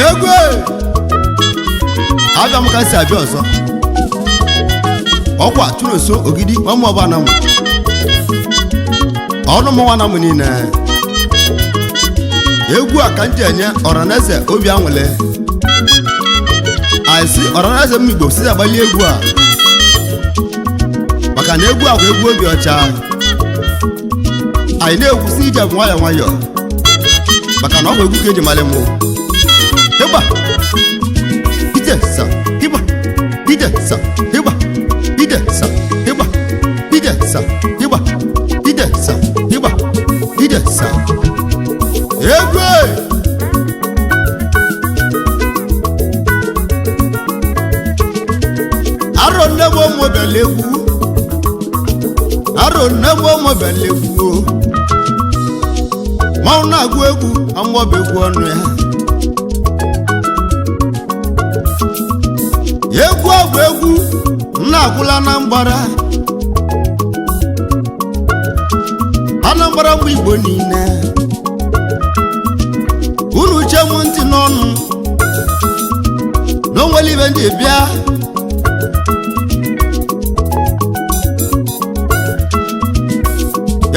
Egwu abịa m ka si abịa ọzọ. Ọkwa tụrụ ogidi ọmụọba na mụ ọnụ m nwa na mụ niile. Egwu a ka m ji enye ọranaeze obi anwụle. Anyị ọranaeze m Igbo si agbali egwu a maka na egwu a bụ egwu obi ọcha. Anyị na-egwusi ije bụ nwayọọ nwayọọ maka na ọ bụ egwu ka eji mara mụ. Ịgba ije sa ịgba ije sa ịgba ije sa ịgba ije sa ịgba ije sa ịgba ije sa. Egwu arọ nne m ụmụbịala egwu, arọ nne m ụmụbịala egwu, mmanwụ na-agụ egwu amụọba egwu ọnụ ya. Egwu ọgwụ egwu na-agwụla Anambra, Anambra mgbe Igbo niile. Unu che m ntị n'ọnụ na o nwere ibe ndị bịa.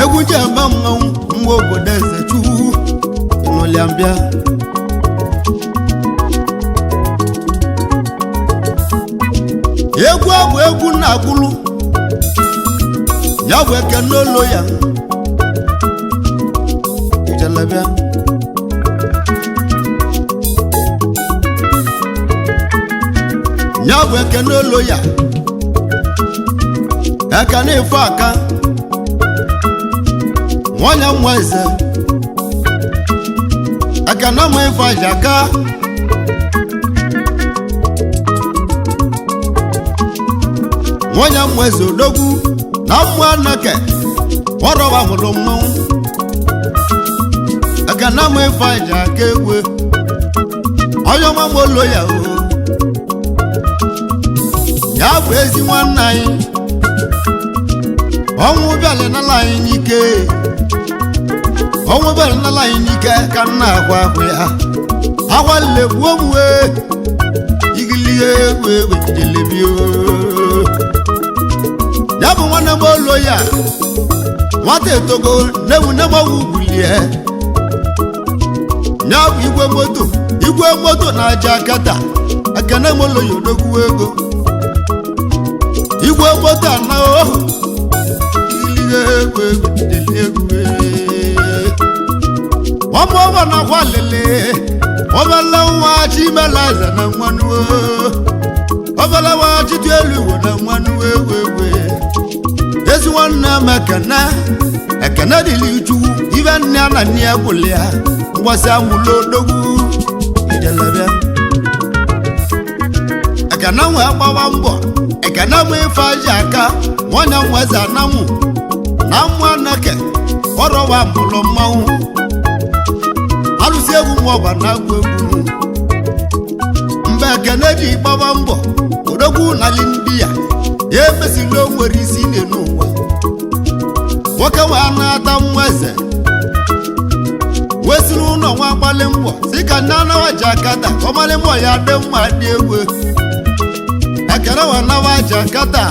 Egwu ji eme mmanwụ mgbe obodo eze chukwu ịnụlịa mbịa. Egwu abụ egwu na-agwụlụ ya bụ eke n'olu ya ijelebịa. Ya bụ eke n'olu ya eke na-efe aka nwanya nwa eze eke na ama ife aja aka. Nwanya nwa eze odogwu na mmụọ anake ọrọba mụrụ mmanwụ eke na ama ife aja aka egwe onye ọma m olu ya o. Ya bụ ezi nwanne anyị ọnwụ bịala n'ala anyị n'ike, ọnwụ bịala n'ala anyị n'ike ka nna agwa ahụ ya agwa legbuo m wee igilie egwu egwu jelebio. Ya bụ nwanne m olu ya nwata etogo nemu nemu bulie. Ya bụ igwe moto, igwe moto na aja kata ekene m olu ya odogwu ego igwe moto ana ohu ọmụ na akwa lele obele nwa chimelaeze na nwanụ, obele nwa chitu elu igwe na nwanụ ewu ewu. Ezi nwanne m ekene ekene dịrị Chukwu ibe nne na nne ya gwụlụ ya mgbasị amụlụ odogwu ijelebịa. Ekene nwee gbawa mbọ ekene nwe ife aja aka nwanya nweze anamụ na mmụọ anake ọrọwa mụrụ mmanwụ alụsị egwu maọba na-agụ egwu. Mgbe ekene ji gbaba mbọ odogwu nali ndị ya ya emesila o nwere isi n'elu ụwa. Nwoke wee na-ata nwa eze wee siri ụlọ nwa gbalị mbọ si ka nne anawa Jakata ọmalị mbọ ya dị mma dị egwu. Ekene wee nawa Jakata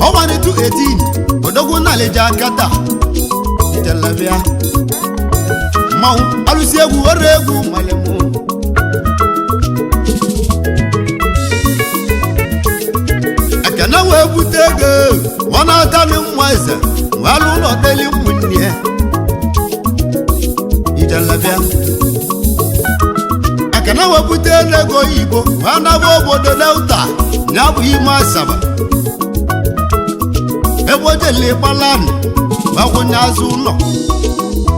ọnwa 218 odogwu nali Jakata ijelebịa. Mmanwụ alụsị egwu ọrụ egwu malịmụ. Ekene wee bute ego ọ na-atalị nwa eze wee lụ ụlọ deli ụmụnne ya ijelebịa. Ekene wee bute ego oyibo wee naba obodo Delta ya bụ ime Asaba ebe o jele gbalanị gbakwunye azụ ụlọ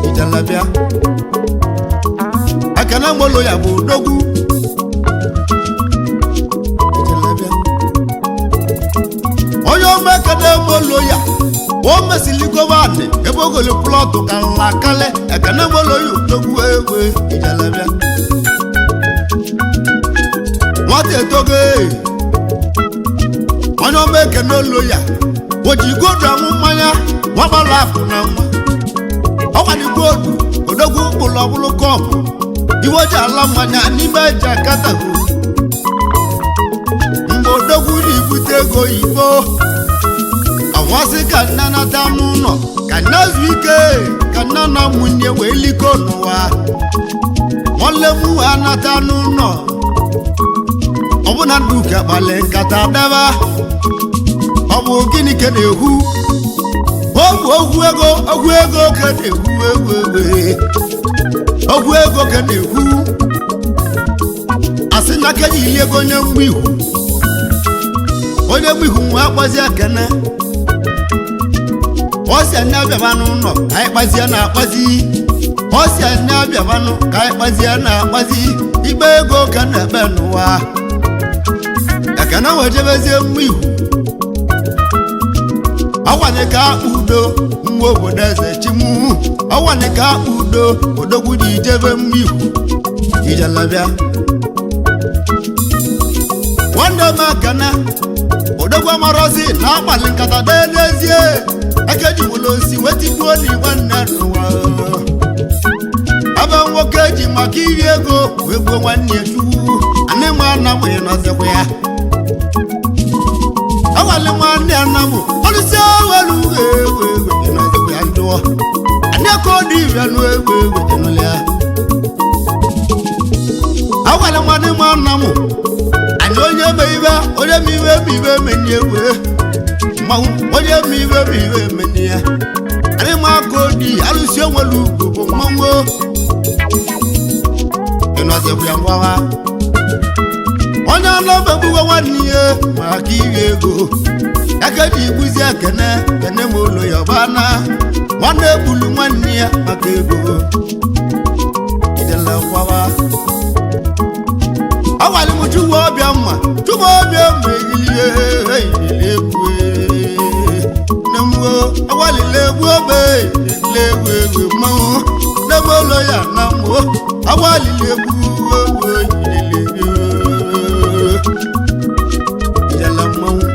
ijelebịa. Ekene mgbolo ya bụ odogwu ijelebịa. Onye ọma ekene mgbolo ya o mesili govanị ebe ogoli plọtụ ka nla kalị. Ekene mgbolo ya odogwu egwe ijelebịa. Nwata etogo onye ọma ekene olu ya o ji godu aṅụ mmanya nwagbala akụ na nwa. Ọkwani godu odogwu ụlọ ọbụlụ kọpụ iwe ji ala mmanya n'ime Jakarta. Mgbe odogwu na-ebute ego oyibo, ọwasị ka nna nata n'ụlọ, ka nna zu ike, ka nna na nwunye wee liko n'ụwa. Nwanne m wee anata n'ụlọ, ọbụna nduka kpali nkata debe. Ọ bụ gịnị ka na-ekwu? Ọ bụ okwu ego, okwu ego ka na-ekwu, egwu egbe, okwu ego ka na-ekwu. Asị na aka ili ego onye mgbe ihu, onye mgbe ihu nwa akpazi ekene. Ọsị anyị abịaba n'ụlọ ka anyị kpazie na akpazi. Ọsị anyị abịabanụ ka anyị kpazie na akpazi. Ikpe ego ka na-ekpe n'ụwa. Ekene wee jebezie mgbe ihu ọkwanye ka udo nwa obodo eze chimu ọkwanye ka udo odogwu ji jebe mgbe ihu ijelabịa. Nwanne m ekene odogwu amarozi na akpali nkata dee n'ezie ekejiwụla osi wetigbuo n'igwe nne n'ụwa. Ebe nwoke ji maka iri ego wee gbuo nwanne ya. Chukwu anị ma na nwunye nọzikwa ya awali nwanne ya na mụ ọlụsị owelu egwu egwu nọzikwa ya njụọ anị aka ọ dị ire nụ egwu egwu ịnụlị ya. Awali nwanne ma na mụ anyị onye me ibe, onye me ibe me ibe menye egwu mmanwụ, onye me ibe me ibe menye ya. Anyị ma aka odi alụsị onwelu ugwu bụ mmanwụ ịnọzikwa ya ngwawa. Onye anọbegbuwe nwanne ya maka iri ego aka ji igbuzi ekene kene ma ụlọ ya ọbana nwanne egbulu nwanne ya maka ego ijele ngwawa. Agwali m chukwu ọbịa mma, chukwu ọbịa mma egilie eyilile egwu nne m o. Agwalila egwu ogbe eyilile egwu egwu mmanwụ nne m ụlọ ya na mmụọ. Agwalila egwu egwu eyilile egwu ijele mmanwụ.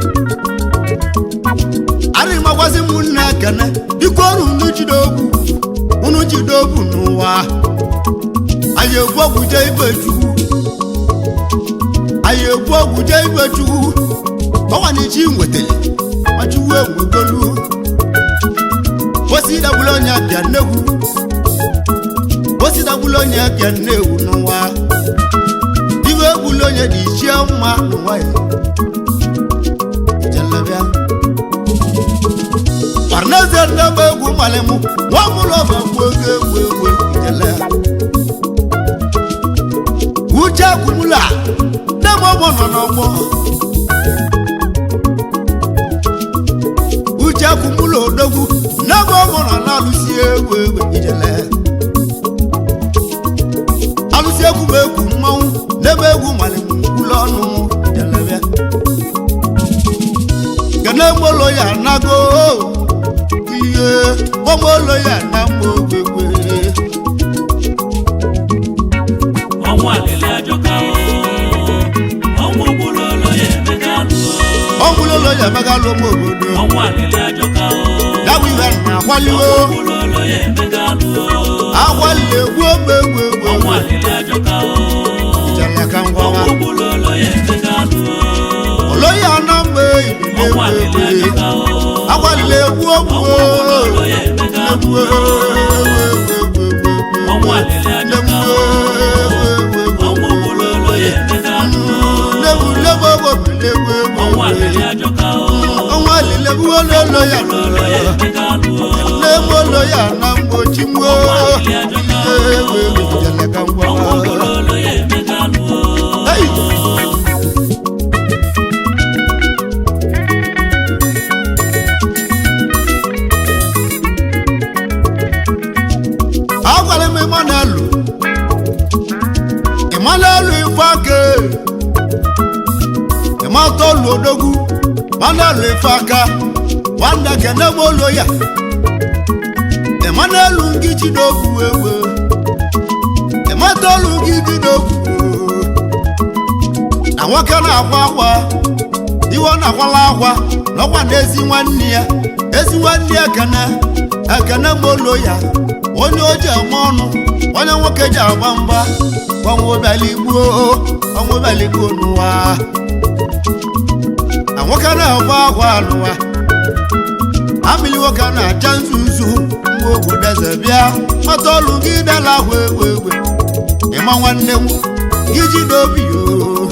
Arị m agwazi m nna ekene biko ọrụ unu jide ogwu, unu jide ogwu n'ụwa. Anyị egwu ọgwụ jee ibe chukwu, anyị egwu ọgwụ jee ibe chukwu. Ọnwa na chi nwetara machukwu enwegolu osi dagbula onye abịa nnegwu, osi dagbula onye abịa nnewu n'ụwa. Iwe egbula onye dị ichie mma n'ụwa ya ijelebịa. Kwarneze nne m egwu malịmụ nwa mụlụ ọba gbuo ego egwu egwu ijele. Uche kwumula nne m ọgbọ nọ n'ọgbọ. Uche kwumula odogwu nne m ọgbọ nọ na-alụsi egwu egwu ijele. Alụsi egwu m egwu mmanwụ nne m egwu malịmụ nkwulu ọnụ m ijelebịa. Kene molo ya nago iye molo ya na mo gbegbe. Ọnwụ alịlị ajọka o, ọnwụ gburu olo ya emeka lụ. Ọnwụ lolo ya mega lo mo obodo. Ọnwụ alịlị ajọka o, Ya bụ ihe na akwaliwo. ọnwụ gburu olo ya emeka lụ. Akwali egwu ogbe egwu egwu. Ọnwụ alịlị ajọka o, Ijele ka ngwawa. ọnwụ gburu olo ya emeka lụ. Olo ya na mgbe Ọnwụ egwu alịlị egwu. ajọka o, Akwalila egwu ogbu. ọnwụ gburu olo ya emeka Egwu lụ. egwu egwu egwu. Ọnwụ alịlị ajọka o, ọnwụ gburu olo ya emeka lụ. Lewu lewu egwu lewu egwu. Ọnwụ alịlị ajọka o, Ọnwụ alịlị egwu olo ya gburu olo ya emeka lụ. Lemolo ya na mgbochi mwo. Ọnwụ alịlị ajọka o, Egwu egwu ijele ka ọnwụ ngwawa. gburu olo ya emeka lụ. Hey! Agwara m Emmanuel, Emmanuel Ifeaka, Ematolu Odogwu, Emmanuel Ifeaka, nwanne kene m olo ya, Emmanuel Ngichidogwu ewe, Ematolu Ngichidogwu, na nwoke na-akwa akwa, iwe ọ na-akwala akwa, n'ọkwa na ezi nwanne ya, ezi nwanne ya kene, ekene m olo ya. Onye o ji ama ọnụ, onye nwoke ji agba mgba, ọnwụ bịala igbuo, ọnwụ bịala igbuo n'ụwa. Na nwoke na-agba akwa n'ụwa, amịlị nwoke na-acha nzu nzu, mgbe obodo eze bịa, mata ọlụ gị dala ahụ egwu egwu. Ịma nwanne m, gị jide obi yoo,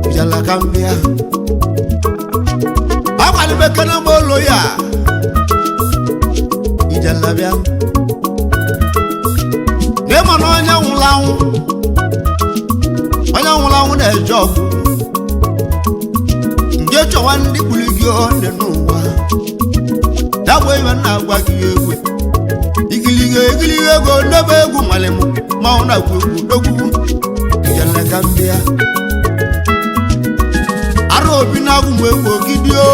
bịala ka m bịa. Akwalibekene m olu ya, ijela bịa. N'ịma na onye nwụrụ anwụ, onye nwụrụ anwụ na-eje ọgwụ. Nje chọwa ndị gburu gị ole n'ụwa. Ya bụ ibe na-agwa gị egwe. Igilige igilige ego n'ebe egwu nwale m, ma ọ na-agwa egwu dogwu. Ijele ka m bịa. Arụ obi na-agụ m egwu ogidi o.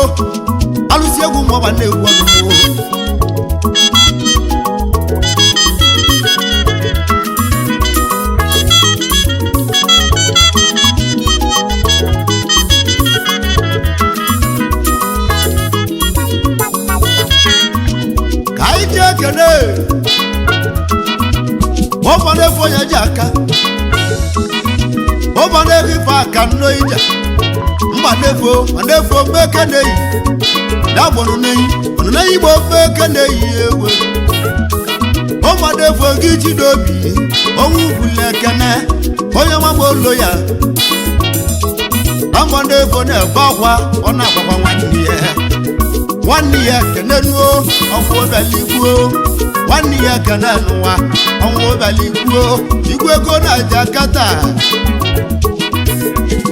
Alụsị egwu ma ọ ba na-egwu ọdụm o. Ka anyị jee kene ọba na-efu onye ji aka, ọba na-efu ife aka nno ije mba na-efu ma na-efu ofe eke na-eyi ya gbọrọ n'eyi ọnụ n'eyi gba ofe eke na-eyi egwe ọba na-efu oge iji n'obi ọnwụ ugwule ekene onye mama olo ya na mba na-efu na-ebe akwa ọ na-agbakwa nwanne ya nwanne ya kenenuo ọnwụ ọbịaligbuo nwanne ya kene n'ụwa ọnwụ ọbịaligbuo igwe ego na-aja kata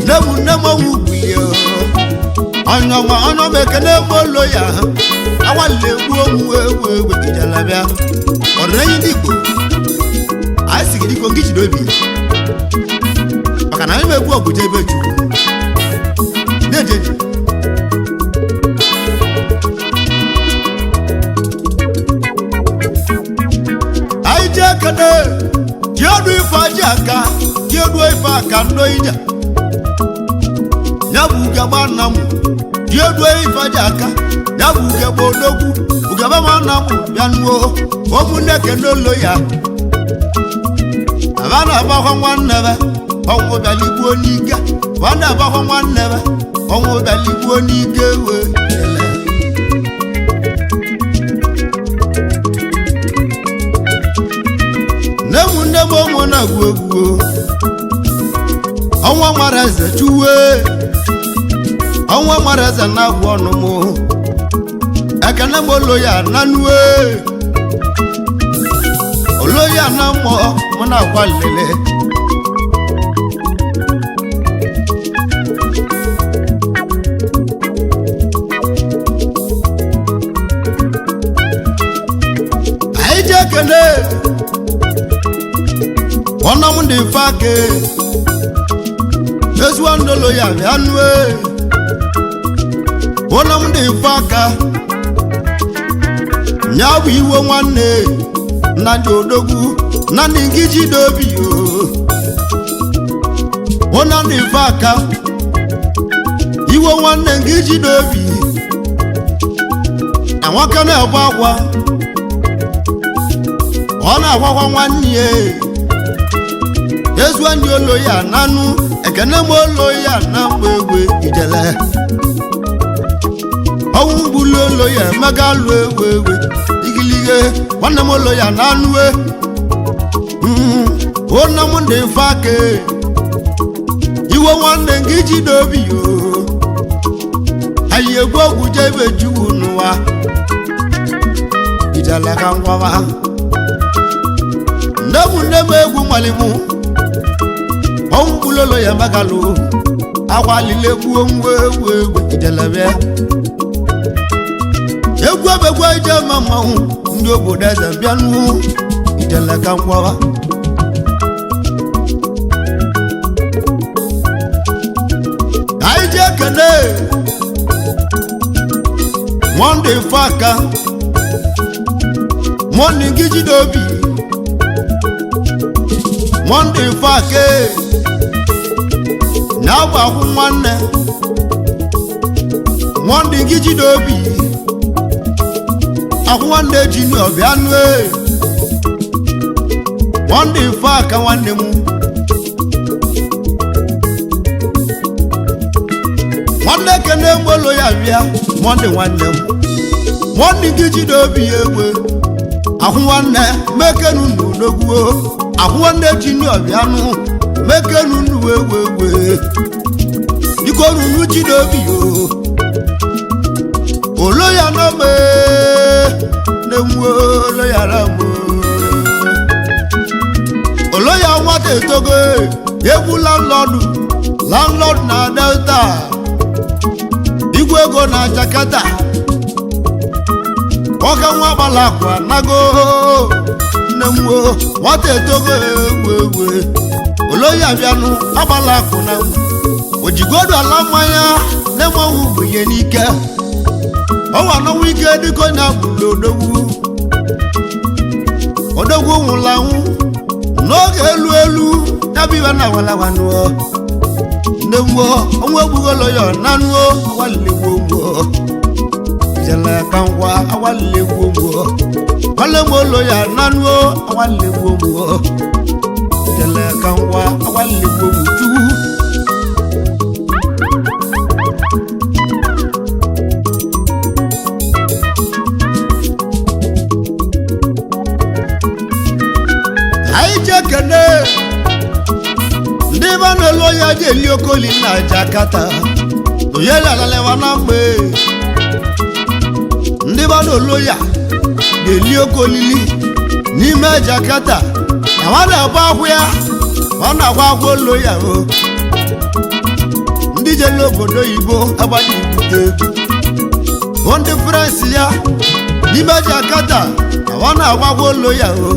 nne m nne m ọnwụ gbulie ọnyọma ọnyọma ekene m olo ya awalile egbu onwu egwu egwu ijala bịa ọdịnenyi ndị Igbo anyị si gị dịko gị jide obi maka na anyị megbu ọgụje ebe Chukwu na-ejeji. Anyị jee kene jiedu ife aji aka jiedu ife aka ndo ije ya bụ ugegbe nna m jiedu ife aji aka ya bụ ugegbe odogwu ugegbe ma nna m bịa nuo ụmụnne kene olo ya aba na-agbakwa nwanne be ọnwụ bịaligbuo n'ike ba na-agbakwa nwanne be ọnwụ bịaligbuo n'ike wee ele. Nne m nne m ụmụ na-agwụ egwu ọnwa mara eze chuwe ọnwa mara eze na-agwụ ọnụ m ekene m olo ya nanue olo ya na mmụọ mụ na-agwa lele anyị ji ekene ọnà m dị mfe aka ezuwa ndolo ya bịa nue ọnà m dị mfe aka nya bụ iwe nwanne nna dị odogwu na ndị ngị jide obi o ọnà dị mfe aka iwe nwanne ngị jide obi na nwoke na-egbe akwa ọ na-agwakwa nwanne ya ezuwa ndị olo ya nanụ ekene m olo ya na mgba egwe ijele ọnwụ gbulu olo ya emega lụ egwe egwe igilige nwanne m olo ya nanụ e ona m dị mfe aka iwe nwanne gị jide obi yo anyị egwu ogwu jebe juwu n'ụwa ijele ka ngwaba nne m nne m egwu malimu ọnwụ gbulolo ya magalụ akwa lile gbuo ngwa egwu egwu ijelebe egwu ebegwu ije ma mmanwụ ndị obodo eze bịanụ ijele ka ngwawa anyị ji ekene Mọnde faka Mọnde gị jide obi Mọnde faka na-agba akwụ nwanne Mọnde gị jide obi Ahụ nwanne junior bịa nụ e. Nwanne ife aka nwanne m. Nwanne kene mgbolo ya bịa nwanne nwanne m. Nwanne gị jide obi ya egwe. Ahụ nwanne mekenu n'odogwuo. Ahụ nwanne junior bịa nụ mekenu nnu egwe egwe. Biko nunu jide obi yo. Olo ya na me na-enwe olo ya na mụ. Olo ya nwata etogo egwu landlord landlord na Delta. Igwe ego na Jakarta. Ọka nwa gbala akwa nago nne m o nwata etogo egwu egwu. Olo ya bịanụ agbala akụ na ojigodu ala mmanya na-enweghị ubunye n'ike. Ọnwa n'ọnwa ike dịka onye agbụrụ odogwu. Odogwu nwụrụ anwụ n'oge elu elu ya bụ ibe na awalawanụọ. Nne m ọnwa egbugolo ya nanụọ awalilegbuo mgbo. Ijele ka ngwa awalilegbuo mgbo. Nwanne m olo ya nanụọ awalilegbuo mgbo. Ijele ka ngwa awalilegbuo mgbo chukwu. Anyị ji ekene ndị be na-elu ya ji eli okoli na Jakarta. Oyele alalewa na mgbe ndị be na-elu ya ga-eli okolili n'ime Jakarta. Na nwa na-agba akwụ ya ọ na-agba akwụ olu ya o. Ndị jere obodo oyibo agbaghị ibute ego. Bụ ndị French ya n'ime Jakarta na nwa na-agba akwụ olu ya o.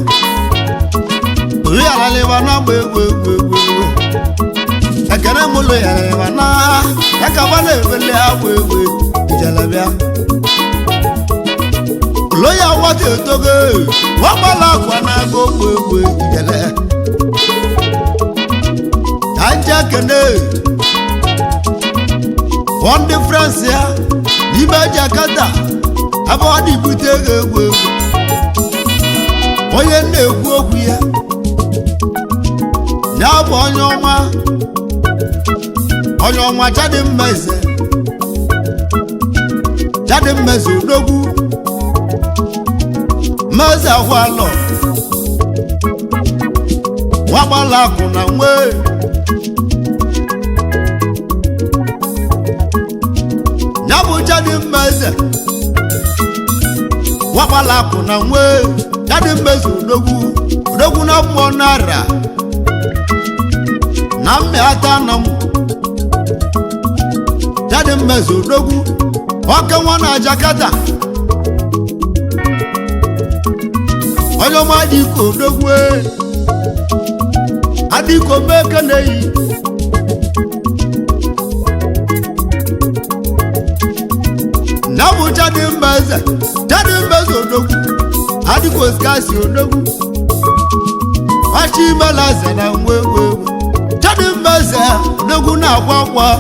Oyo alalewa na mgbe egwu egwu egwu egwu. Ekene m ụlọ ya alalewa na ya ka ba na-ewele agba egwu ijelebịa. Ụlọ ya nwata etogo nwagbala akwa na-agụ ogbu egwu ijele. Ka nje kene ndị France ya n'ime Jakarta ebe ọ dị bute ego egwu egwu. Onye na-ekwu okwu ya ya bụ onye ọma onye ọma Chadimma Eze Chadimma Eze odogwu Mmeze ahụ alọ nwagbala akụ na nwe ya bụ Chadimma Eze nwagbala akụ na nwe Chadimma Eze odogwu odogwu na mmụọ nara na mmịata na m Chadimma Eze odogwu ọka nwa na Jakarta. Onye ọma adịko odogwu adịko meke na-eyi na bụ Chadimma Eze Chadimma Eze odogwu adịko skasi odogwu achimela eze na nwa egwu egwu. Chadimma Eze odogwu na-akwa akwa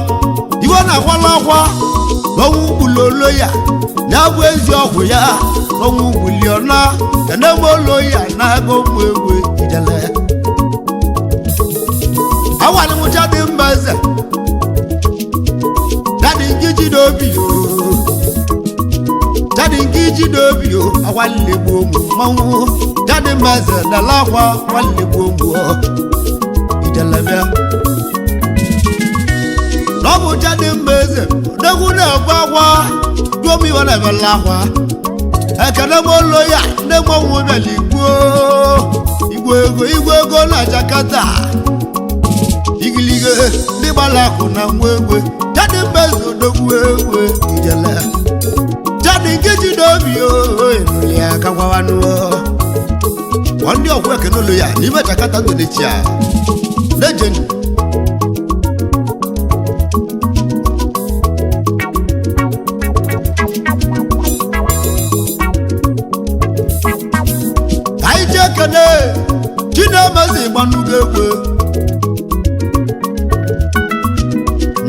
iwe na-akwala akwa n'ọnwụ ugbulolo ya na-abụ ezi ọgwụ ya n'ọnwụ ugbuliona kenemolo ya na-agụ ụmụ egwu ijele. Awali m Chadimma Eze dadi nke ji n'obi o dadi nke ji n'obi o awalilegbu ụmụ mmanwụ Chadimma Eze dala akwa awalilegbu ụmụ ijelebịa. N'ọbụ Chadimma Eze odogwu na-ekwe akwa jụọ m iwe na-ebela akwa. Ekene m olo ya ndị mmanwụ bịara igbuo igwe ego igwe ego na Jakarta. Igilige ndị gbara akụ na nwa egwe Chadimma Eze odogwu egwe ijele. Chadi nke ji n'obi o enuli ya ka gwawanụọ. Ndị ọkwụ ekene olo ya n'ime Jakarta Indonesia. Legend. Anyị ji ekene Chinemeze gbanugo egwe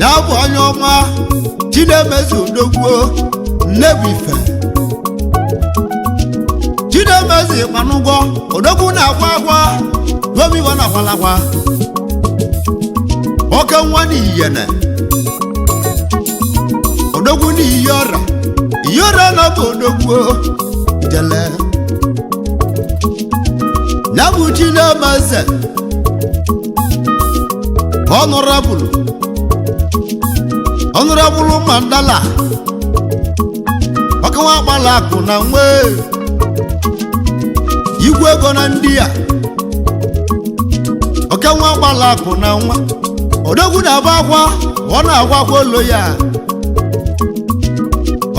ya bụ onye ọma Chinemeze odogwu nnebu ife. Chinemeze gbanụgwọ odogwu na-akwa akwa gomiwa na akwalakwa oke nwa n'iyene odogwu n'iyi ọra iyi ọra na bụ odogwu jele ya bụ Chinemeze ọnụrabụlụ ọnụrabụlụ Mandala oke nwa akpala akụ na nwe igwe ego na ndị a oke nwa agbala akụ na nwa odogwu na-agba akwa ọ na-agwa akwa olo ya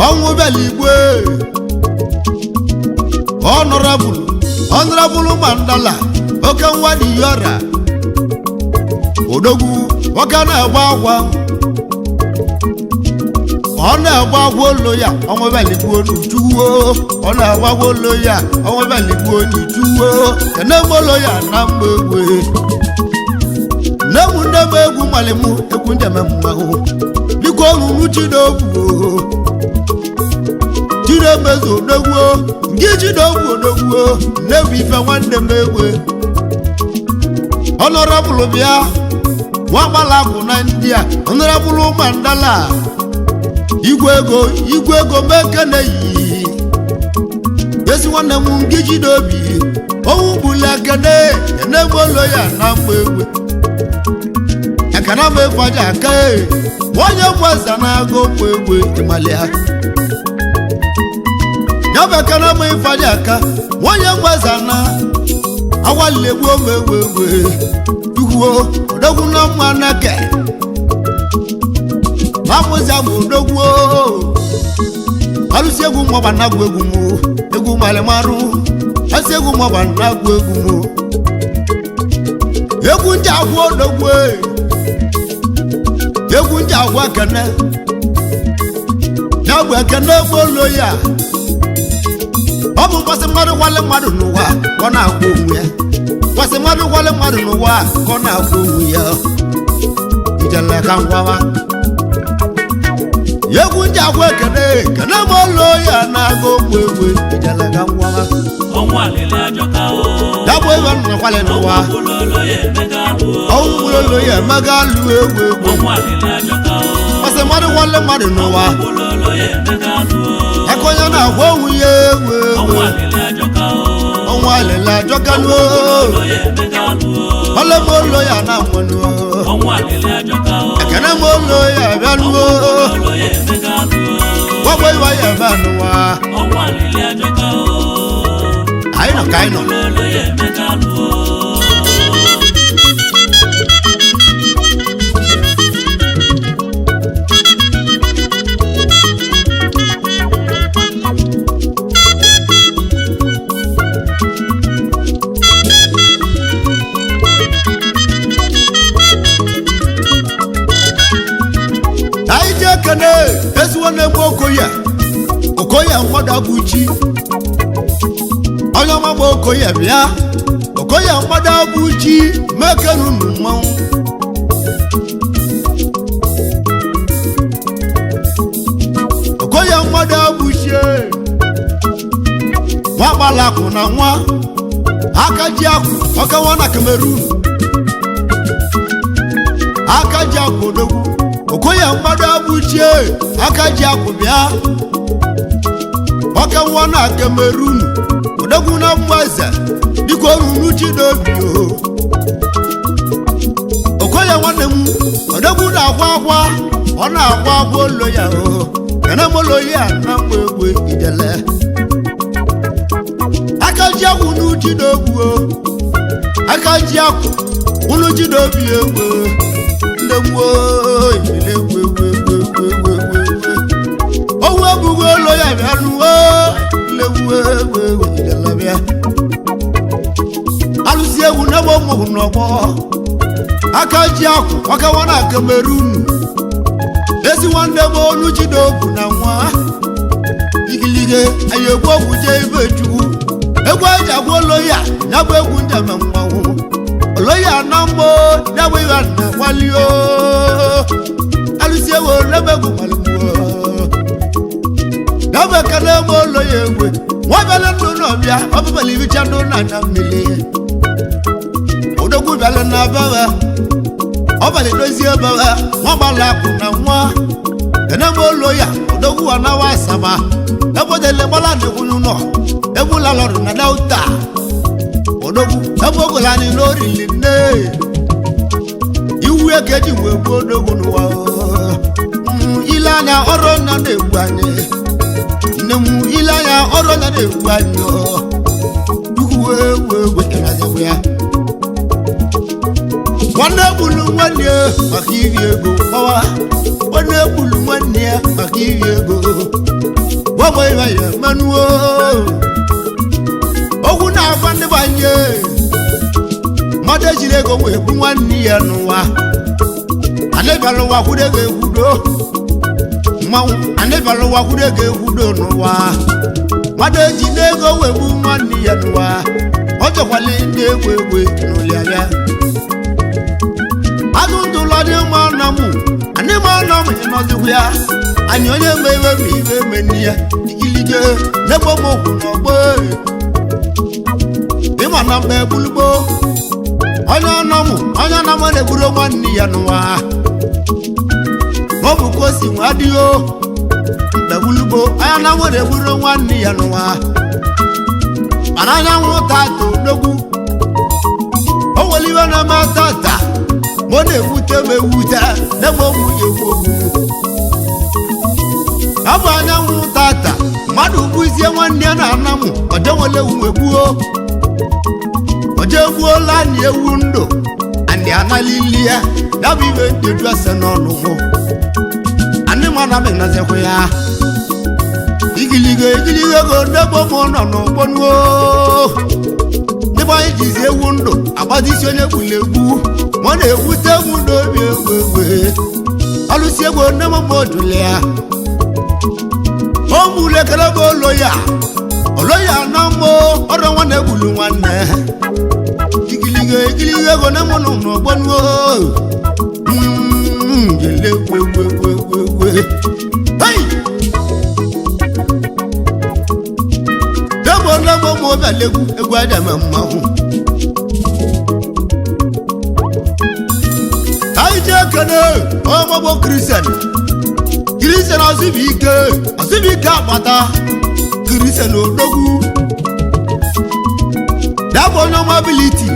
ọnwụ bịala igwe ọnụrabụlụ ọnụrabụlụ Mandala oke nwa dị ọra odogwu nwoke na-agba akwa ọ na-agba agwa olo ya ọnwụ bịala igwe n'uchuwo ọ na-agba agwa olo ya ọnwụ bịala igwe n'uchuwo kene m olo ya na mgbe egwe nne m nne m egwu malim egwu ndị eme mmanwụ biko ruru Chidogwu Chinemezu odogwu ngị Chidogwu odogwu nne m ife nwanne m egwe ọnọrọbụlụ bịa nwa gbalakụ na ndị a ọnọrọbụlụ Mandala igwe ego mekene yi ezi nwanne m ngị Chidobi owu gbula kene ene m olo ya na mgbe egwe ekene m efaja aka e onye mgbeza na-agụ mgbe egwe ịmalịa ya bụ ekene m ịfaja aka onye mgbeza na awalilegbuo m egwe egwe tukwuo odogwu na mma neke amụzi m odogwu alụsị egwu mọba na-agụ egwu m egwu malịmarụ alụsị egwu mọba na-agụ egwu m egwu ndị agwụ odogwu egwu ndị agwụ ekene ya bụ ekene gbolo ya ọ bụ mgbasị mmadụ gwale mmadụ n'ụwa ka ọ na-akwụ onwe ya mgbasị mmadụ gwale mmadụ n'ụwa ka ọ na-akwụ onwe ya ijele ka ngwawa egwu ndị agwa ekene ekene m olu ya na-agụ ogbu egwu ijele ka ngwawa ọnwụ alịlị ajọka o ya bụ ebe nna kwale n'ụwa ọnwụ gburu olo ya emega alụ o ọnwụ gburu olu ya emega alụ egwu egwu ọnwụ alịlị ajọka o ọsị mmadụ gwale mmadụ n'ụwa ọnwụ gburu olo ya emega alụ o aka onye na-agwa onwe ya egwu ọnwụ egwu alịlị ajọka o ọnwụ alịlị ajọkanuo olo ya emega alụ o ọlụ m olu ya na nwanuo ọnwụ alịlị ajọka o ekene m olu ya bịanuo olo ya emega alụ o gwagwa iwe ya ebe n'ụwa ọnwụ alịlị ajọka o anyị nọ ka anyị nọ olo ya emega alụ o anyị ji ekene ezigbo na-egbu okoye okoye mmadụ abụ chi onye ọma bụ okoye bịa okoye mmadụ abụ chi mekere unu mmanwụ okoye mmadụ abụ chi nwa gbalakụ na nwa aka ji akwụ ọkawa na Cameroon aka ji akwụ odogwu okoye mmadụ abụchie aka ji akwụ bịa ọka nwa na Cameroon odogwu na mgbaze dịka oruru Chidobi o okoye nwanne m odogwu na-akwa akwa ọ na-akwa akwa olo ya o kene m olo ya na mgbe egbe idele aka ji akwụ n'Chidobi o aka ji akwụ unu Chidobi egbe ndị gboo ile egwu egwu egwu egwu egwu egwu egwu owu ebughị olo ya bịa nuo legwu egwu egwu idele bịa alụsị egwu n'ebe ụmụ n'ọgbọ aka ji akwụ ọkawa na Cameroon ezi nwanne m olu Chidobu na nwa igilige anyị egwu ogwu jee ibe chukwu egwu eji agwa olo ya ya bụ egwu njem mmanwụ olo ya na mbụ ya bụ ihe na kwalio alụsị ewu n'ebe egwu malụgbuo ya bụ ekele m olo ya egwe Nwa bịala ndụ n'ọbịa ọbụbala ibicha ndụ na anya mmiri odogwu bịala na baba ọbalị dozie baba nwa gbala akụ na nwa eneme olo ya odogwu anawa asaba ebodele gbala dịkwunyu nọ egbulalọrụ na delta odogwu ebe ogolani n'orili nne iwu eke ji wee gbuo odogwu n'ụwa ile anya ọrụ nna na-egbu anyị nne m ile anya ọrụ nna na-egbu anyị ukwu ewu egwu ya nwanne gburu nwanne ya maka iri ego gbawa nwanne gburu nwanne ya maka iri ego gbagba ịba ya manuo okwu na-agwa ndị banye mmadụ ejiri ego wee gbu nwanne ya n'ụwa anịbịala ụwa kwudo ego ekwudo mmanwụ anịbịala ụwa kwudo ego ekwudo n'ụwa mmadụ eji n'ego wee gbu nwanne ya n'ụwa ọ chọkwala ndị egwu egwu n'ụlọ ya azụ ndụ ụlọ dị mma na mụ anyị ma na mụ ịnọzikwa ya anyị onye ma iwe ma iwe meni ya ikilige n'ebe m okwu n'ọgbọ ịma na mgbe gbulugbo onye ọnọmụ onye ọnọmụ na-egburu nwanne ya n'ụwa ọ bụ ka o si nwa adịghị mgbe gbulugbo onye ọnọmụ na-egburu nwanne ya n'ụwa mana anyanwụ tata odogwu o nwere iwe na-eme tata ma ọ na-ewute m ewute n'ebe ụmụ ya egwu okwu ọ bụ anyanwụ tata mmadụ gbuzie nwanne ya na-ana m ọje nwere ewu egbuo ọje egbuola anyị ewu ndụ anyị analili ya ya bụ ibe ndedu ase n'ọnụ mụ anyị mana m ịnazekwa ya igiligo igiligo ego n'ebe ụmụ nọ n'ụgbọnuo n'ebe anyị jizi ewu ndụ agbazi isi onye gburu egbu ma ọ na-ewute egwu n'obi egwu egwe alụsi egwu nne m ma ojule ya o mụrụ ekele bụ olo ya olo ya na mbụ ọrụ nwanne gburu nwanne igiligo igiligo ego nne m nọ n'ụgbọnuo jele egwu egwu egwu egwu egwu hey! Debo lebo mo bẹ legu egwu adama mmanwụ. Anyị ji ekene ọmọgbọ Kristian. Kristian Azubike Azubike akpata Kristian odogwu. Dabo onye ọma abiliti.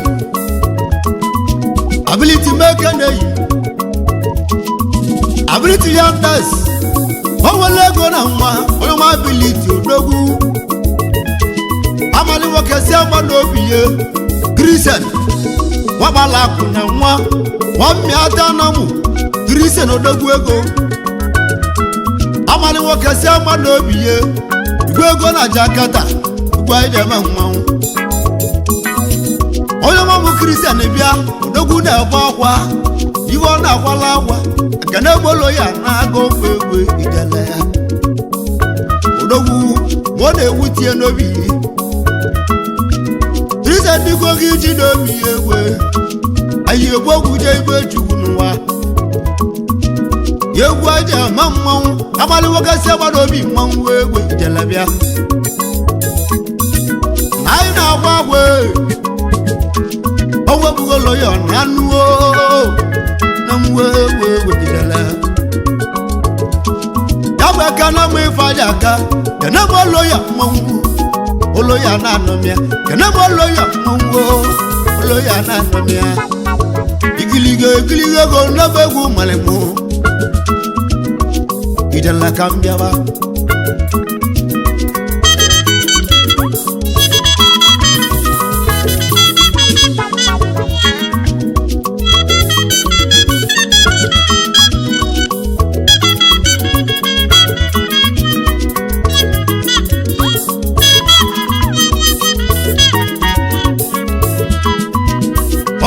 Abiliti mekene yi. Abiliti yandes. O nwere ego na nwa onye ọma abiliti odogwu. Amali nwoke si agba n'obi ya Kristian nwagbala akụ na nwa nwammịata na mụ Kristian odogwu ego amali nwoke si agba n'obi ya igwe ego na Jakarta igwe anyị na-eme mmanwụ onye ọma bụ Kristian bịa odogwu na-ekwe akwa iwe ọ na-akwala akwa ekene egbolo ya na-agụ ofe egbe ijele ya odogwu ma ọ na-ewutie n'obi ya Kristian biko gị ji n'obi ya egwe anyị egwu ogwu je igwe chukwu n'ụwa ya egwu aja ama mmanwụ abalị nwoke si agbada obi mmanwụ egwe jelebịa anyị na-agwa agwa o wepụgolo ya na anụ na mwe egwe egwe jele ya bụ aka na mma ife aja aka kene bụ olo ya mmanwụ olo ya na-anọmịa kene bụ olo ya mmanwụ olo ya na-anọmịa igiligo igiligo ego n'ebe egwu malimụ ijela ka m bịaba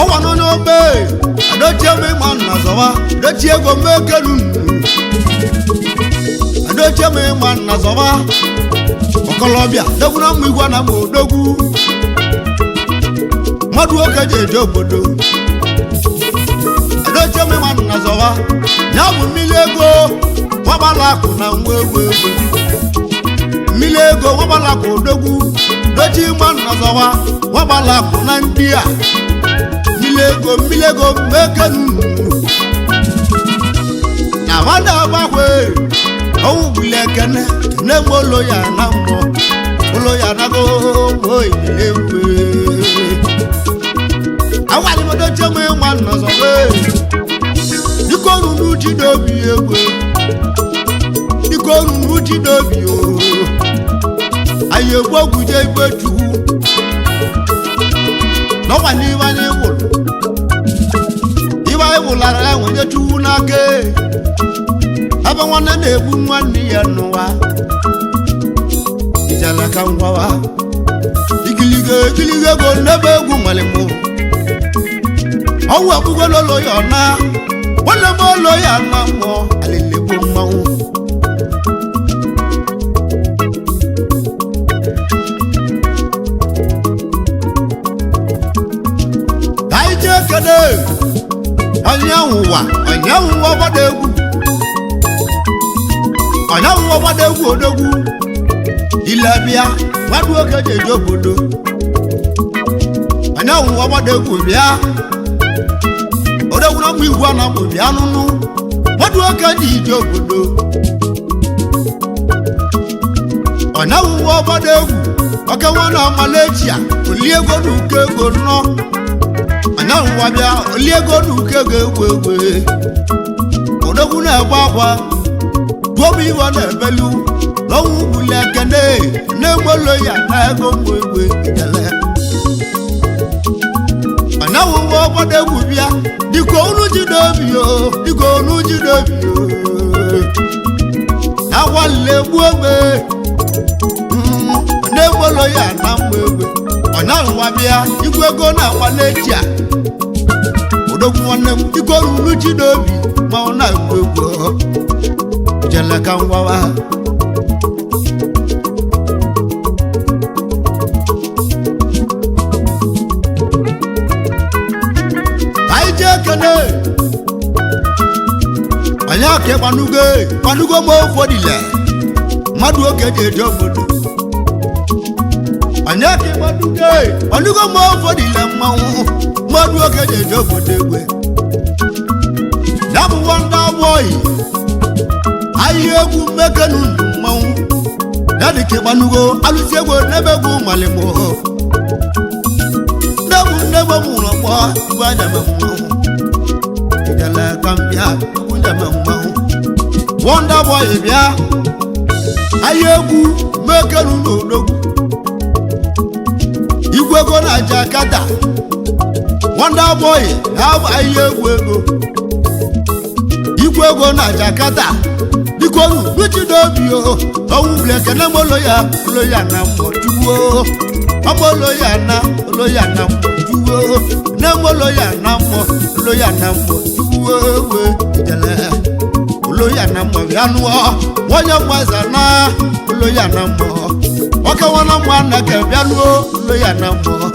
ọwa nọ n'obe adochie m ịma nna zọwa dochie ego m ekelu nnu adochie m ịma nna zọwa ọkọlọbịa dogwu na mma igwe na m odogwu mmadụ nwoke ji eje obodo adochie m ịma nna zọwa ya bụ mmiri ego nwagbala akụ na nwa egwu egwu Mmiri ego nwabalakụ odogwu dochi nwa nnọzọwa nwabalakụ na ndị a mmiri ego mmekenu na nwada agbakwe ọnwụ gbuli ekene kene m olo ya na mmụọ olo ya nago oyilewe awalimodoche m nwa nnọzọwa dịka orunu ji n'obi egwe dịka orunu ji n'obi o anyị egbu ogwuje igwe chukwu n'ọkwa n'iwe anyị wụrụ iwe anyị wụlara ya nwenye chukwu n'aka ebe nwanne na-egbu nwanne ya n'ụwa ijele ka ngwawa igiligo igiligo ego n'ebe egwu nwalimụ ọnwụ egbugolo lolo ya na nwanne m olo ya na mmụọ alịlịgbu mmanwụ anyị jee kene onye ụwa onye ụwa gbada egwu onye ụwa gbada egwu odogwu ile bịa nwadụ oge ji eje obodo onye ụwa gbada egwu bịa odogwu na mgbe igwe a na-akpụ bịa nụnụ nwadụ oge ji ije obodo onye ụwa gbada egwu oke nwa na Malaysia olie ego na uko ego nnọọ anyanwụ bịa olie ego na uke ga-egwu egwu odogwu na-egbe akwa duo m iwe na-ebelu n'ọnwụ gbuli ekene na-egbelo ya na ego mgbe egwe ekele anyanwụ nwa ọgbọdọ egwu bịa dịka onu ji n'obi o dịka onu ji n'obi o na-agbalịla egbu ogbe na-egbelo ya na mgbe egwe ọnyanwụ bịa igwe ego na-agba n'echi a odogwu nwanne m dịka oruru ji n'obi ma ọ na-egwu egwu jele ka ngwawa anyị jee kene onye aka ịgbanugo gbanugo ma ofodile mmadụ oge ji eje obodo onye aka ịgbanugo gbanugo ma ofodile mmanwụ mmadụ oge ji eje obodo egwe ya bụ nwanda abụọyị ahịa egwu mmekenu ndụ mmanwụ ya dị ka ịgbanugo alụsị egwu n'ebe egwu malimo nnegbu nnegbu mụrụ ọkpọ igwe anya ma mmanwụ ijele ka m bịa egwu njeme mmanwụ wọnda bọyị bịa ahịa egwu mmekenu n'odogwu igwe ego na Jakarta wọnda bọyị ha bụ ahịa egwu ego igwe ego na Jakarta biko ruchi n'obi o ọnwụ bụrụ ekene m olo ya olo ya na mmụọ chukwu ọmụ olo ya na olo ya na mmụọ chukwu nne m olo ya na mmụọ olo ya na mmụọ chukwu ewe ijele olo ya na mmụọ ya nụọ nwonye mmaza na olo ya na mmụọ nwoke nwana mmụọ anake bịa nụọ olo ya na mmụọ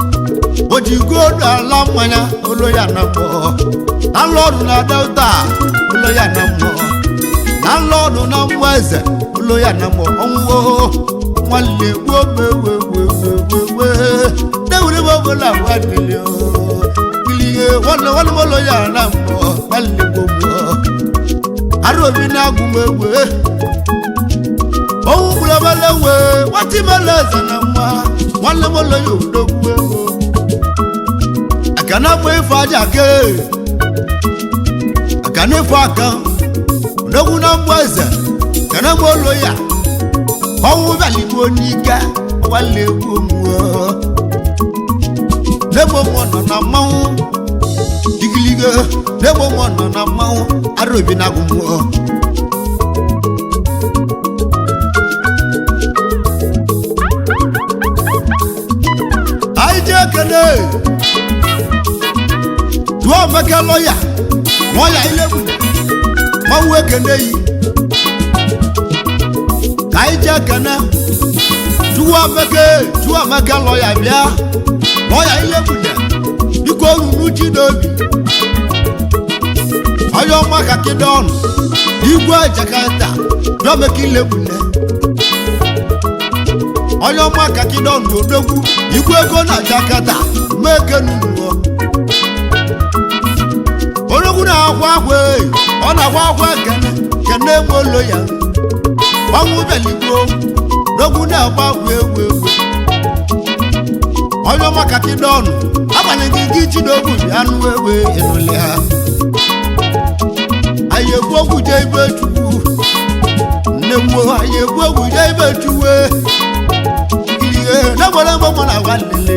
o ji godu ala mmanya olo ya na mmụọ na lọdụ na delta olo ya na mmụọ na lọdụ na mmụọ eze olo ya na mmụọ ọnwụwo nwanne gbuo mewewewewewe dewere m ọbụla nwanne kilie nwanne nwanne m olo ya na mmụọ nwanne gboo mmụọ arụ obi na-agụ m egwe ọnwụ gburu ebele wee nwata imele eze na nwa nwanne m olo ya odogwu ego akana bụ ife aja ke akana ife aka odogwu na mgba eze kana m olo ya ọnwụ bịaligbo n'ike nwanne egwu mmụọ n'egbo mmụọ nọ na mmanwụ digiligo n'egbo mmụọ nọ na mmanwụ arụ obi na agụ mmụọ anyị jee kene tụọ meke lọya lọya ilegbu mmanwụ ekene yi ka anyị jee kene tụọ meke tụọ meke lọya bịa lọya ilegbune biko ruru ji n'obi onye ọma ka kidon igwe Jakarta bịa meke ilegbune Onye ọma kakidon odogwu igwe ego na Jakarta mekenunuo. Odogwu na-akwa akwa, ọ na-akwa akwa kene kene molo ya. Ọnwụ bịaligbo odogwu na-agba akwa egwu egwu. Onye ọma kakidon agbanyeghị gị Chidogwu bịa nụ egbe ịnụlị ha. Anyị egwu okwu jee ibe Chukwu nne m, anyị egwu okwu jee ibe Chukwu ihe na-egbere mgbe mụ na-agwa nlele.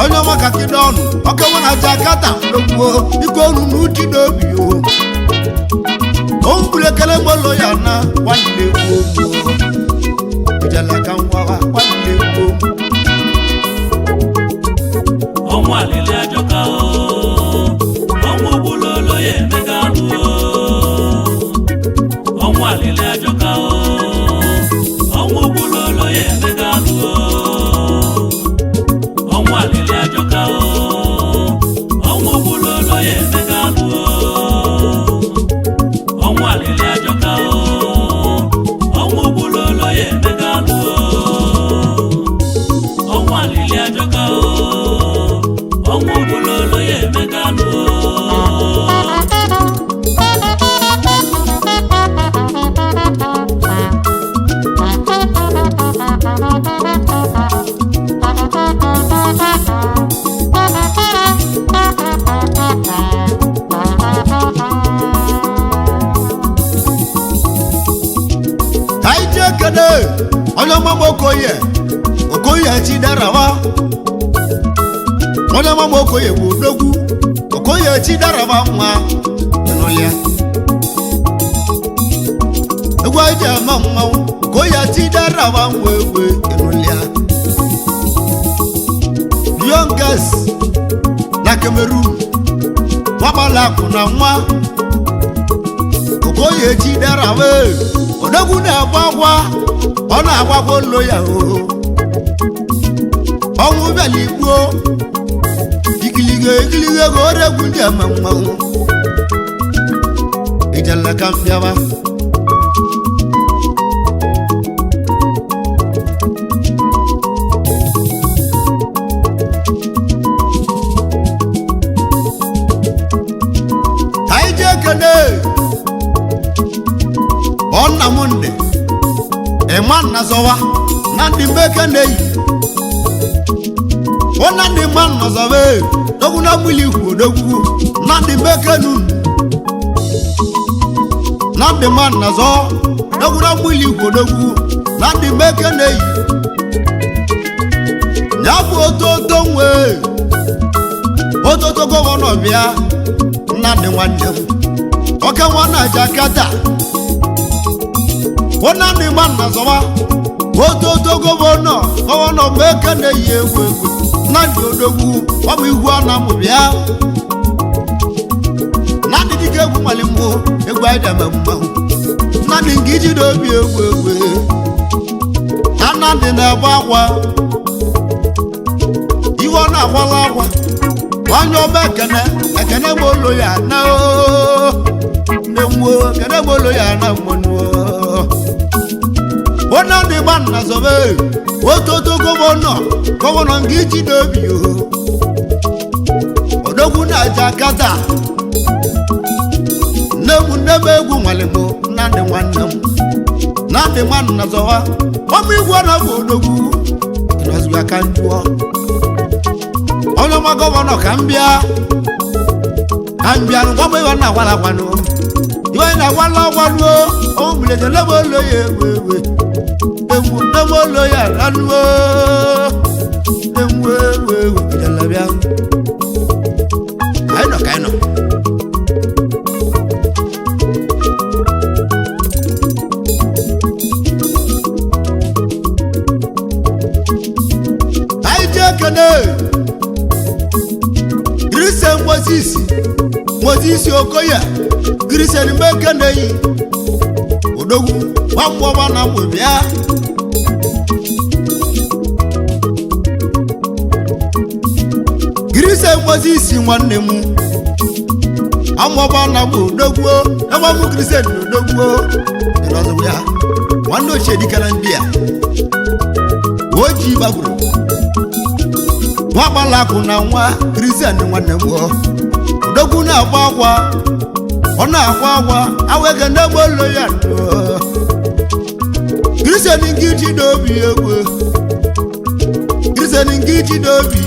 Onye ọma kakidon ọkewe na Jakarta ndogbuo ike onu na uchi n'obi o ombulu ekele molo ya na nwanne gboo ijelaka ngwawa nwanne gboo. Ọnwụ alịlị ajọka o, ọnwụ gburu oloye Emeka alụ o. Ọnwụ alịlị ajọka o, ọnwụ gburu oloye Emeka alụ o. Ọnwụ alịlị ajọka o, ọnwụ gburu oloye Emeka alụ o. Ọnwụ alịlị ajọka o, ọnwụ gburu oloye Emeka alụ o. Ọnwụ alịlị ajọka o, ọnwụ gburu oloye Emeka alụ o. Ka anyị jee kene onye ọma m Okoye, Okoye Chiderawa. Onye ọma m Okoye bụ odogwu. Okoye Chiderawa nwa ịnụlịa egwu anyị ji ama mmanwụ. Okoye Chiderawa nwa egwu ịnụlịa youngest na Cameroon nwagbala akụ na nwa Okoye Chiderawa odogwu na-agba akwa, ọ na-agbakwa olo ya o. Ọnwụ bịala igbuo ikilige ikilige ego oregwu ndị ama mmanwụ ijela ka mbịawa. Ka anyị jee kene ọ nna m ndị ịma nna zọwa na ndị mbeke na-eyi ọ na ndị mma nna zọwa e dogwu na mmiri ikwu odogwu na ndị mbeke nunu na ndị mma nna zọ dogwu na mmiri ikwu odogwu na ndị mbeke na-eyi ya bụ ototo nwee ototo gọvanọ bịa nnadị nwanne m oke nwa na Jakarta nnadị nwanna zọwa ototo gọvanọ gọvanọ meke na-eyi egwu egwu nnadị odogwu ọmụ ihu a na-amụ bịa nnadị dịka egwu malimụ egwu anyị mmanwụ nnadị nke ijide obi egwu egwu na nnadị na-agba akwa iwe ọ na-akwala akwa onye ọma ekene ekene m olu ya na oo nne m oo ekene m olu ya na mmọnụ onye dị gba nna zọbe ototo gọvanọ gọvanọ nke iji n'obi o odogwu na Jakarta nne m nne m egwu nwalimụ nnadị nwanne m nnadị nwanna zọwa ọmụ igwe na bụ odogwu ịnọzụ aka njụọ onye ọma gọvanọ ka m bịa ka m bịa ngwa m iwe na-agwala agwanụ iwe na-agwala agwanụ omulete nne m olu ya ewu ewu ewu nne m olu ya ranuo ewu ewu ewu ijele bịa ka anyị nọ ka anyị nọ. Anyị jee kene Christian Moses Moses Okoye Christian Mekeneyi odogwu nwamgbọma na mgbe bịa Christian Moses nwanne m amụọba na mgbe odogwu ebe mụ Christian odogwu ịnọzụ ya. Nwanne ochie dike na ndị a oji gbagburu nwa gbalakụ na nwa Kristian nwanne m odogwu na-agba akwa, ọ na-akwa akwa awege n'egbe olu ya. Kristian nke iji n'obi egwu, Kristian nke iji n'obi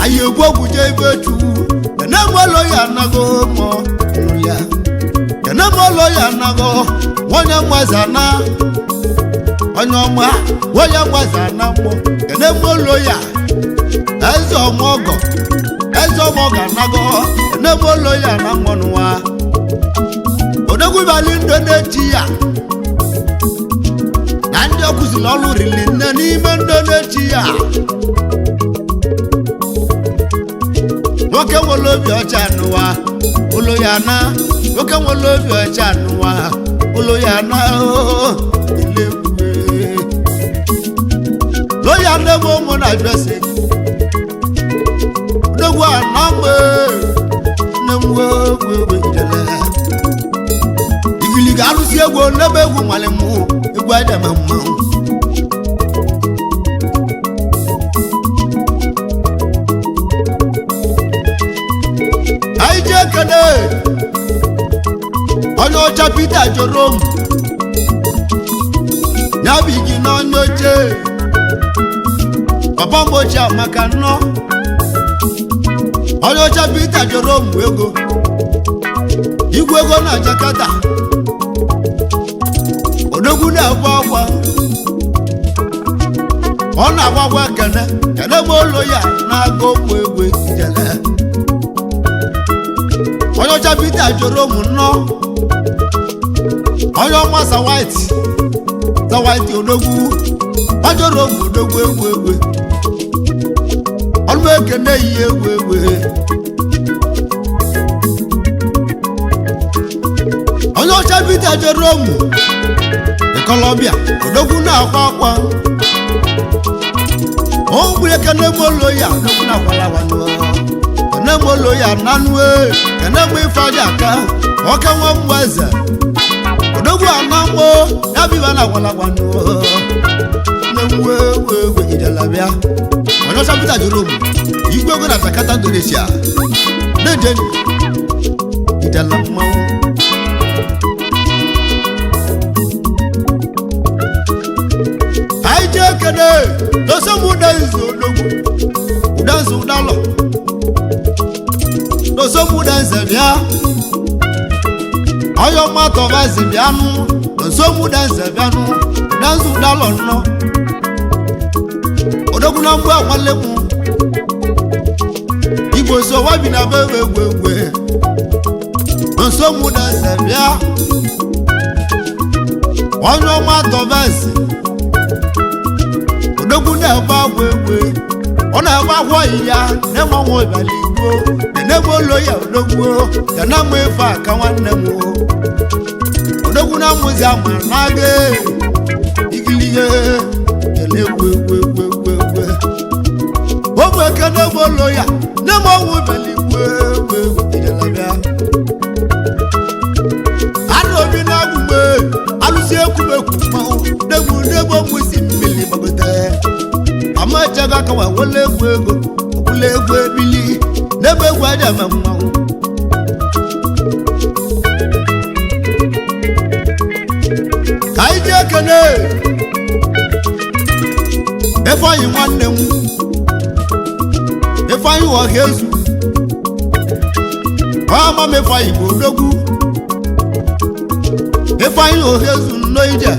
anyị egwu ogwu jee ebe chukwu. Kenegbe olu ya anago mọ ya, kenegbe olu ya anago onye mgbaza na onye ọma, onye mgbaza na mmụọ. Kenegbe olu ya eze ọmọgọ, eze ọmọgọ anago kenegbe olu ya na mmụọ n'ụwa. Odogwubali ndụ na-echi ya na ndị ọkụziri ọrụ riri nne n'ime ndụ na-echi ya. Nwoke nwere obi ọcha n'ụwa ụlọ ya na, nwoke nwere obi ọcha n'ụwa ụlọ ya na loya nne m ụmụ na jose odogwu ana mgbe nne m egwu ijele igiliga arụsị egwu n'ebe egwu nwale mụ egwu adama mmanwụ. Anyị ji ekene onye ọcha Peter Jerome ya bụ igi n'onye oche papa m ochie maka nnọọ. Onye ọcha Peter Jerome ego igwe ego na Jakarta, odogwu na-akwa akwa, ọ na-agwa akwa kene kene m olu ya na-aga okwu egwu ijele. Onye ọcha Peter Jerome nnọọ, onye ọma Sawaiti Sawaiti odogwu ọjọrọ ogwu odogwu egwu egwu ọnụ ekene yi egwu egwu. Onye ọcha Peter Jerome ịkọlọbịa odogwu na-akwa akwa ogbu ekene molo ya odogwu na-akwalawa kene molo ya nanue kene mụ ife aja aka ọka nwa mmụ eze odogwu anamwo ya biba na akwalagwa nne egwu egwu ijelabịa. Onye ọcha Peter Jerome igwe ego na Jakarta Indonesia na-eje ijela mmanwụ. Anyị jee ekene dosom udenze odogwu udenze ụdalọ dosom udenze bịa onye ọma tọvazi bịanụ dosom udenze bịanụ udenze ụdalọ nnọọ odogwu na mgbe akwale mụ igbo so wabi na be egwu egwu nso mụ na eze bịa onye ọma tọvazi odogwu na-egbe agwa egwe ọ na-egbe agwa ya na-enwe ịbala igbo na-enegbe olu ya odogwu ya na mma ife aka nwanne m odogwu na mmụzi ama na-aga igilige ele egwu egwu egwu egwu egwu ogbe eke na-egbe olu ya na-eme ọnwụ ịbala igbo egwu egwu ijelabịa anụ obi na-agwụ mgbe alụsị ekwumekwu mmanwụ n'egwu n'egwu ọmụ isi mmiri gbagote amachago aka wa wele egwu ego ọbụla egwu ebili n'ebe egwu aja ma mmanwụ. Ka anyị ji ekene Ifeanyị nwanne m Ifeanyị ọha ezu ọma m Ifeanyị bụ odogwu Ifeanyị ọha ezu nnọọ ije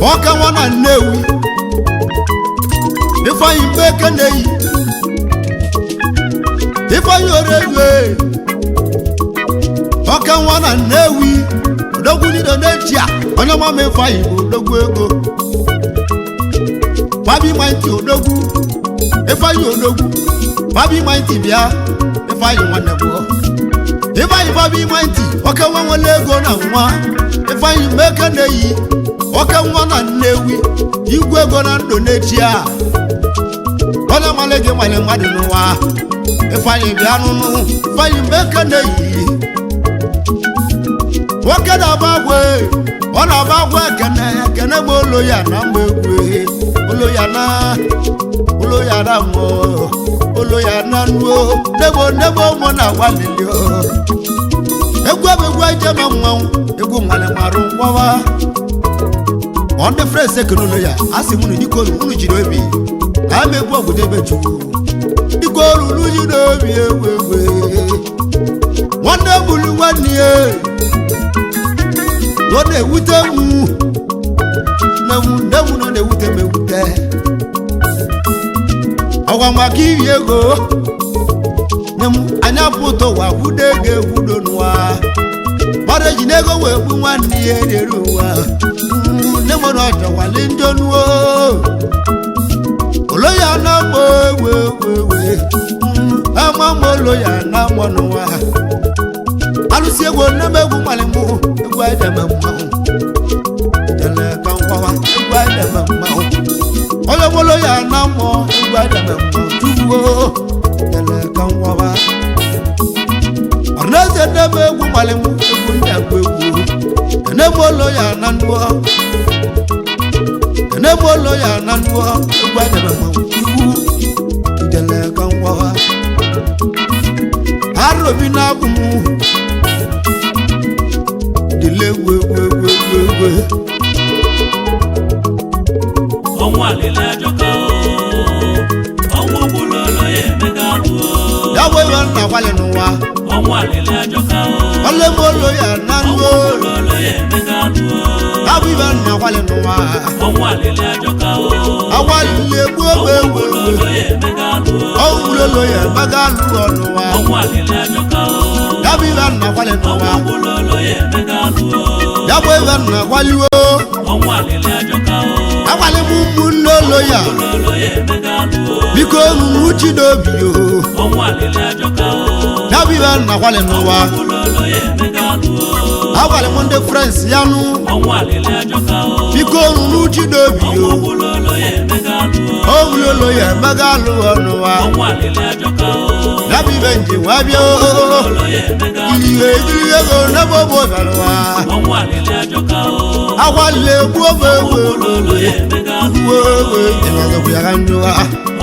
ọka nwa na Nnewi Ifeanyị mgbe ekeneyi Ifeanyị orezue ọka nwa na Nnewi odogwu nido n'echi a onye ọma m Ifeanyị bụ odogwu ego Fabi Mighty odogwu Ifeanyị odogwu Fabi Mighty bịa Ifeanyị nwanne bụ Ifeanyị Fabi Mighty ọka nwa nwere ego na nwa Ifeanyị mgbe ekeneyi ọka nwa na Nnewi igwe ego na ndụ n'echi a onye mara gị nwere mmadụ n'ụwa Ifeanyị bịa nụnụ Ifeanyị mgbe ekeneyi Nwoke na-agba agwa, ọ na-agba agwa ekene ekene bụ olu ya na mgba egwu olu ya na olu ya na mmụọ olu ya na nnuo nebo nebo mụ na-agwa lili egwu bụ egwu ejema mmanwụ egwu nwale marụ ngwawa ọ ndị frens ekene ụlọ ya a sị mụnụ dịka olu unu jiri obi na ama egwu ọgwụdebe ebe chukwu dịka olu unu jiri obi egwu egwu nwanne bulu nwanne ya ọ na-ewute m nne m nọ na-ewute m ewute ọgwa maka iri ego nne m anya pụta ụwa kwudo ego ekwudo n'ụwa mmadụ eji n'ego wee gbu nwanne ya rere ụwa nne m na ọchọwali ndị onuo olo ya na mgbe ewe ewe ama mgbe olo ya na mgbọ n'ụwa alụsị egwu nne m egwu malị mụ egwu edeme mmanwụ jele ka nkwawa egwu edeme mmanwụ onye gbolo ya na mmụọ egwu edeme mmanwụ tuwuo jele ka nkwawa ọrịnaeze nne m egwu malị mụ egwu ndị agụ egwu nne m olo ya na nnụọ nne m olo ya na nnụọ egwu edeme mmanwụ tuwu jele ka nkwawa arobi na-agụ m dịle egwu egwu egwu egwu egwu Ọnwụ alịlị ajọka o. Ọnwụ gburu olo ya emega alụ o. ya bụ ebe nna gbalị n'ụwa Ọnwụ alịlị ajọka o. ọle m olo ya na Ọnwụ nnuo gburu olo ya emega alụ o. ya bụ ibe nna gbalị n'ụwa Ọnwụ alịlị ajọka o. agbalịle egwu egwu Ọnwụ egwu gburu egwu olo ya emega alụ o. ọnwụ olo ya emega alụ ọnụwa Ọnwụ alịlị ajọka o. ya bụ ibe nna gbalị n'ụwa Ọnwụ gburu olo ya emega alụ o. ya bụ ibe nna gbalịwo Ọnwụ alịlị ajọka o. agbalị m ụmụnne olo ya Gburu olo ya emega alụ o. biko unu chidobi o Ọnwụ alịlị ajọka o. ya bụ ibe nna gbalị n'ụwa Gburu olo ya emega alụ o. agbalị m ndị frens ya nụ Ọnwụ alịlị ajọka o. biko unu chidobi Ọnwụ o gburu olo ya emega alụ o. ọnwụ olo ya emega alụ ọnụwa Ọnwụ alịlị ajọka o. ya bụ ibe nji nwa bịa o Olo ya emega alụ ihe ejiri ego n'ebe ọ bụ ọbịara Ọnwụ alịlị ajọka o. agbalịla egwu obe egwu Gburu olo ya emega alụ egwu egwu ịnọzikwa ya ka njụwa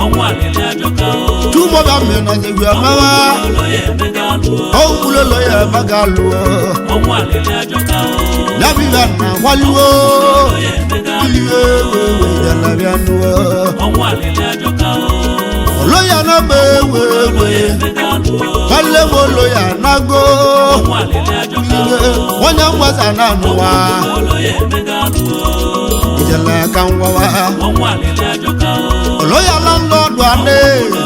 Ọnwụ alịlị ajọka o. túmọ̀ bá mi nọzikwa ya mama Gburu olo ya emega alụ o. ọnwụ olo ya emega alụ Ọnwụ alịlị ajọka o. ya bụ ibe na akwaliwo Olo ya emega alụ ihe egwu egwu ịdalabịa nụọ Ọnwụ alịlị ajọka o. olo ya na mba egwu egwu Olo ya emega alụ o. nwanne m olo ya nago Ọnwụ alịlị ajọka o. onye mgbasa na anụwa Olo ya emega alụ o. ijele ka ngwawa Ọnwụ alịlị ajọka o. olo ya landlord ade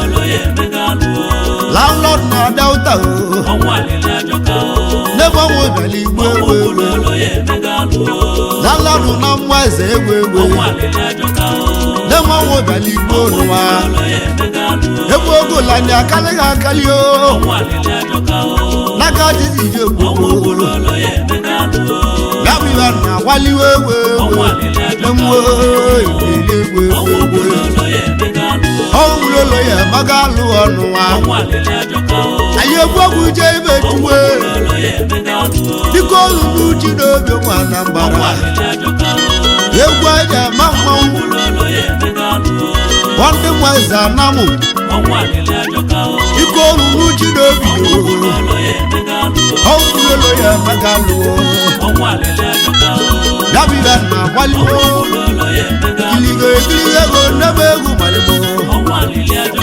Olo ya emega alụ o. landlord na delta o Ọnwụ alịlị ajọka o. n'ebe ọnwụ bịara igwe egwu egwu Olo ya emega alụ o. landlord na mmụọ eze egwu egwu Ọnwụ alịlị ajọka o. n'ebe ọnwụ bịara igwe n'ụwa Olo ya emega alụ o. egwu ogo lani akalị ha akali o Ọnwụ alịlị ajọka o. n'aka jizi ije Ọnwụ gbogbo gburu olo ya emega alụ o. ya bụ ibe na akwaliwe egwu Ọnwụ egwu alịlị ajọka n'emmụọ o. ebili egwu Ọnwụ egwu gburu olo ya emega alụ o. ọnwụ lolo ya emaga alụ ọnụwa Ọnwụ alịlị ajọka o. anyị egwu ogwu je ibe Ọnwụ tuwe gburu olo ya emega alụ o. dịka olulu chi n'obi nwa na Ọnwụ mbara alịlị ajọka o. egwu aja ama mmanwụ Gburu olo ya emega alụ o. nwanne nwa eze anamụ Ọnwụ alịlị ajọka o. dịka olulu chi n'obi Gburu olo ya emega alụ o. ọnwụ lolo ya emaga alụ Ọnwụ alịlị ajọka o. ya bụ ibe na akwaliwo Gburu olo ya emega alụ kiligo ekiligo ego n'ebe egwu malimo Ọnwụ alịlị ajọka